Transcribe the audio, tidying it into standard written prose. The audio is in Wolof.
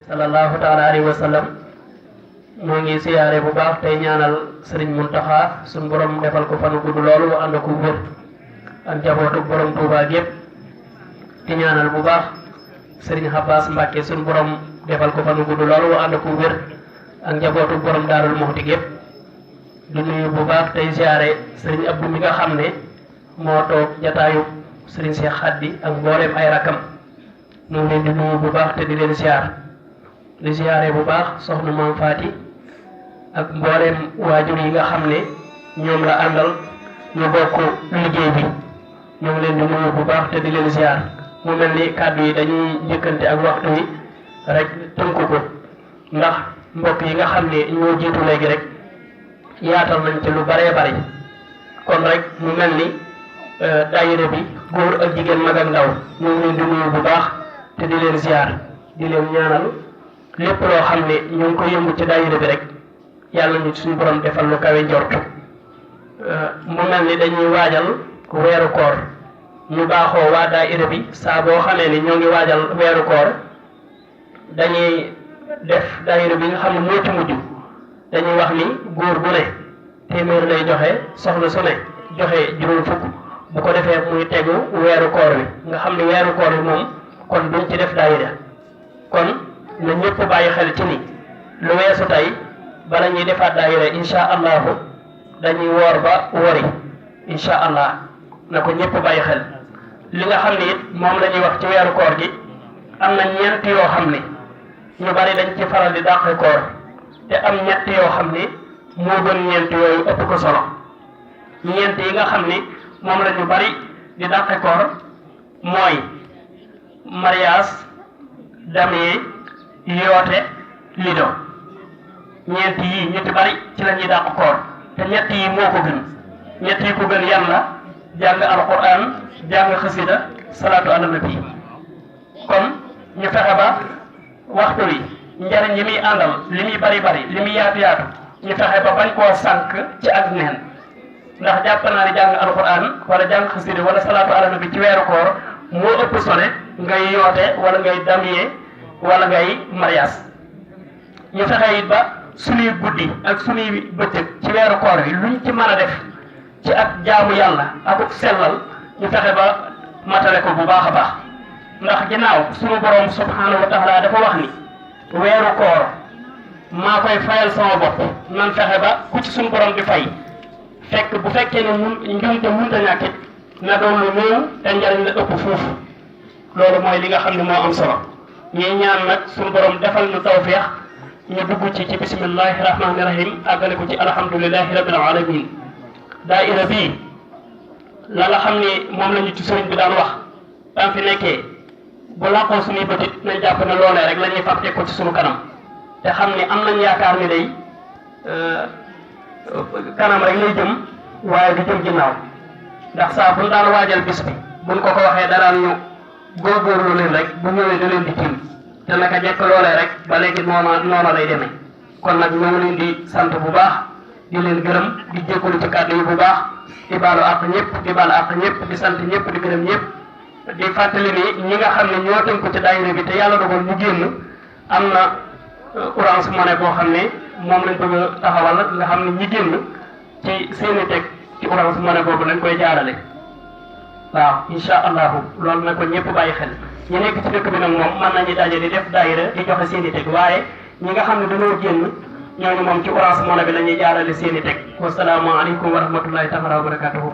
sallallahu taala alayhi wa sallam moo ngi siyaare bu baax tey ñaanal sëriñ Muntaxa suñ borom defal ko fanu gudd loolu mu ànd ko wér ak njabootu borom Tuubaa gépp di ñaanal bu baax sëriñ Abbas Mbàkke suñ borom defal ko fanu gudd loolu mu ànd ko wér ak njabootu borom Daarul Muxti gépp di nuyu bu baax tey siyaare sëriñ Abdou mi nga xam ne moo toog jataayu sëriñ Cheikh Khady ak mbooleem ay rakam mu ngi leen di nuyu bu baax te di leen siyaar di siyaare bu baax soxna Maam Faati ak mbooleem waajur yi nga xam ne ñoom la àndal ñu bokk liggéey bi ñu ngi leen di nuyu bu baax te di leen siyaar mu mel ni kàddu yi dañuy njëkkante ak waxtu yi rek tënku ko ndax mbokk yi nga xam ne ñoo jiitu léegi rek yaatal nañ ci lu baree bari kon rek mu mel ni daayira bi góor ak jigéen mag ak ndaw ñu ngi leen di nuyu bu baax te di leen siyaar di leen ñaanal lépp loo xam ne ñu ngi ko yëngu ci daayira bi rek yàlla ñu suñu borom defal lu kawe njortu mu mel ni dañuy waajal weeru koor ñu baaxoo waa daayira bi saa boo xamee ni ñoo ngi waajal weeru koor dañuy def daayira bi nga xam ne moo ci mujj dañuy wax ni góor bu ne téeméer lay joxe soxna su ne joxe juróom fukk bu ko defee muy tegu weeru koor wi nga xam ne weeru koor wi moom kon duñ ci def daayira kon na ñëpp bàyyi xel ci ni lu weesu tey bala ñuy defaat daayira insha allahu dañuy woor ba wori insha allah na ko ñëpp bàyyi xel li nga xam ne it moom la ñuy wax ci weeru koor gi am na ñeent yoo xam ne ñu bari dañ ci faral di dàqe koor te am ñett yoo xam ne moo gën ñeent yooyu ëpp ko solo ñeent yi nga xam ne moom la ñu bari di dàqe koor mooy mariage damye yoote lido ñeent yii ñu ci bari ci la ñuy dàq koor te ñett yi moo ko gën ñett yi ko gën yàlla jàng alquran jàng xasida salaatu ala nabi kon ñu fexe ba waxtu wi njariñ yi muy àndal li muy bari bari li muy yaatu yaatu ñu fexe ba bañ koo sànk ci ak neen ndax jàpp naa ne jàng alquran wala jàng xasida wala salaatu ala nabi ci weeru koor moo ëpp sone ngay yoote wala ngay damyee wala ngay mariage ñu fexe it ba suñuy guddi ak suñuy bëccëg ci weeru koor yi luñ ci mën a def ci ak jaamu yàlla ak sellal ñu fexe ba matale ko bu baax a baax ndax ginnaaw suñu borom subhanahu wa taala dafa wax ni weeru koor maa koy fayal sama bopp nan fexe ba ku ci suñu borom di fay fekk bu fekkee ne mun njumte munta ñàkkit na doon lu néew te njariñ la ëpp foofu loolu mooy li nga xam ne moo am solo ñuy ñaan nag suñu borom defal ñu tawfeex ñu dugg ci bismillahi rahmaani rahim àggale ko ci alhamdulilahi rabbil alamin daayira bii la nga xam ni moom la ñu ci sëriñ bi daan wax daan fi nekkee bu làqoo suñuy bëtit nañ jàpp ne loolee rek la ñuy fab teg ko ci suñu kanam te xam ni am nañ yaakaar ni day kanam rek lay jëm waaye du jëm ginnaaw ndax saa buñ daan waajal bis bi buñ ko waxee daraan ñu góorgóorlu leen rek bu ñëwee da leen di tiim te naka jekk loolee rek ba léegi noona lay demee kon nag ñoo ngi leen di sant bu baax di leen gërëm di jégalu ci kàddu yi bu baax di baalu àq ñëpp di baalu àq ñëpp di sant ñëpp di gërëm ñëpp di fàttali ni ñi nga xam ne ñoo tënku ci daayira bi te yàlla dogal ñu génn am na Orange Money boo xam ne moom lañ bëgg a taxawal nga xam ne ñi génn ci seeni teg ci Orange Money boobu lañ koy jaarale waaw insha allahu loolu na ko ñëpp bàyyi xel ñu nekk ci dëkk bi nag moom mën nañu daje di def daayira di joxe seeni teg waaye ñi nga xam ne dañoo génn ñooñu moom ci Orange Money bi la ñuy jaarale seeni teg wasalaamaaleykum wa rahmatullahi taala wa barakatuhu